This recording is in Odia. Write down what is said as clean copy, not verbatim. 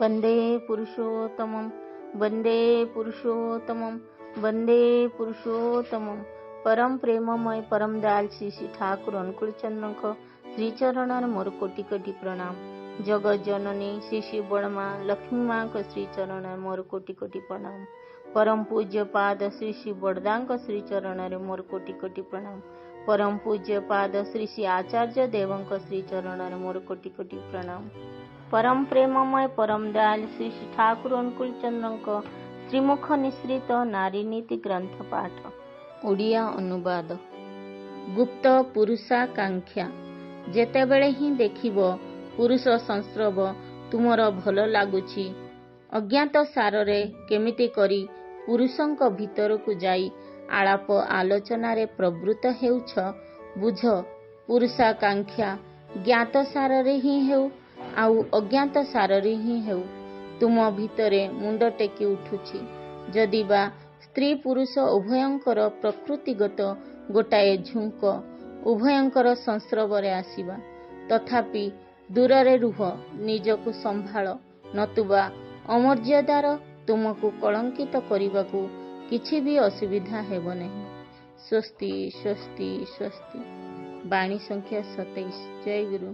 ବନ୍ଦେ ପୁରୁଷୋତ୍ତମମ୍, ବନ୍ଦେ ପୁରୁଷୋତ୍ତମମ୍, ବନ୍ଦେ ପୁରୁଷୋତ୍ତମମ୍। ପରମ ପ୍ରେମମୟ ପରମ ଦୟାଲ ଶ୍ରୀ ଶ୍ରୀ ଠାକୁର ଅନୁକୂଳ ଚନ୍ଦ୍ରଙ୍କ ଶ୍ରୀଚରଣରେ ମୋର କୋଟି କୋଟି ପ୍ରଣାମ। ଜଗତ ଜନନୀ ଶ୍ରୀ ଶ୍ରୀ ବଡ଼ମା ଲକ୍ଷ୍ମୀ ମାଙ୍କ ଶ୍ରୀଚରଣରେ ମୋର କୋଟି କୋଟି ପ୍ରଣାମ। ପରମ ପୂଜ୍ୟ ପାଦ ଶ୍ରୀ ଶ୍ରୀ ବଡ଼ଦାଙ୍କ ଶ୍ରୀଚରଣରେ ମୋର କୋଟି କୋଟି ପ୍ରଣାମ। ପରମ ପୂଜ୍ୟ ପାଦ ଶ୍ରୀ ଶ୍ରୀ ଆଚାର୍ଯ୍ୟ ଦେବଙ୍କ ଶ୍ରୀଚରଣରେ ମୋର କୋଟି କୋଟି ପ୍ରଣାମ। ପରମ ପ୍ରେମମୟ ପରମ ଦୟାଲ ଶ୍ରୀ ଶ୍ରୀ ଠାକୁର ଅନୁକୂଳ ଚନ୍ଦ୍ରଙ୍କ ଶ୍ରୀମୁଖ ନିଃସୃତ ନାରୀ ନୀତି ଗ୍ରନ୍ଥ ପାଠ ଓଡ଼ିଆ ଅନୁବାଦ। ଗୁପ୍ତ ପୁରୁଷାକାଂକ୍ଷା। ଯେତେବେଳେ ହିଁ ଦେଖିବ ପୁରୁଷ ସଂସ୍ରବ ତୁମର ଭଲ ଲାଗୁଛି, ଅଜ୍ଞାତ ସାରରେ କେମିତି କରି ପୁରୁଷଙ୍କ ଭିତରକୁ ଯାଇ ଆଳାପ ଆଲୋଚନାରେ ପ୍ରବୃତ୍ତ ହେଉଛ, ବୁଝ ପୁରୁଷାକାଂକ୍ଷା ଜ୍ଞାତ ସାରରେ ହିଁ ହେଉ ଆଉ ଅଜ୍ଞାତ ସାରରେ ହିଁ ହେଉ, ତୁମ ଭିତରେ ମୁଣ୍ଡ ଟେକି ଉଠୁଛି। ଯଦି ବା ସ୍ତ୍ରୀ ପୁରୁଷ ଉଭୟଙ୍କର ପ୍ରକୃତିଗତ ଗୋଟାଏ ଝୁଙ୍କ ଉଭୟଙ୍କର ସଂସ୍ରବରେ ଆସିବା, ତଥାପି ଦୂରରେ ରୁହ, ନିଜକୁ ସମ୍ଭାଳ, ନତୁବା ଅମର୍ଯ୍ୟାଦାର ତୁମକୁ କଳଙ୍କିତ କରିବାକୁ କିଛି ବି ଅସୁବିଧା ହେବ ନାହିଁ। ସ୍ୱସ୍ତି, ସ୍ୱସ୍ତି, ସ୍ୱସ୍ତି। ବାଣୀ ସଂଖ୍ୟା 27। ଜୟ ଗୁରୁ।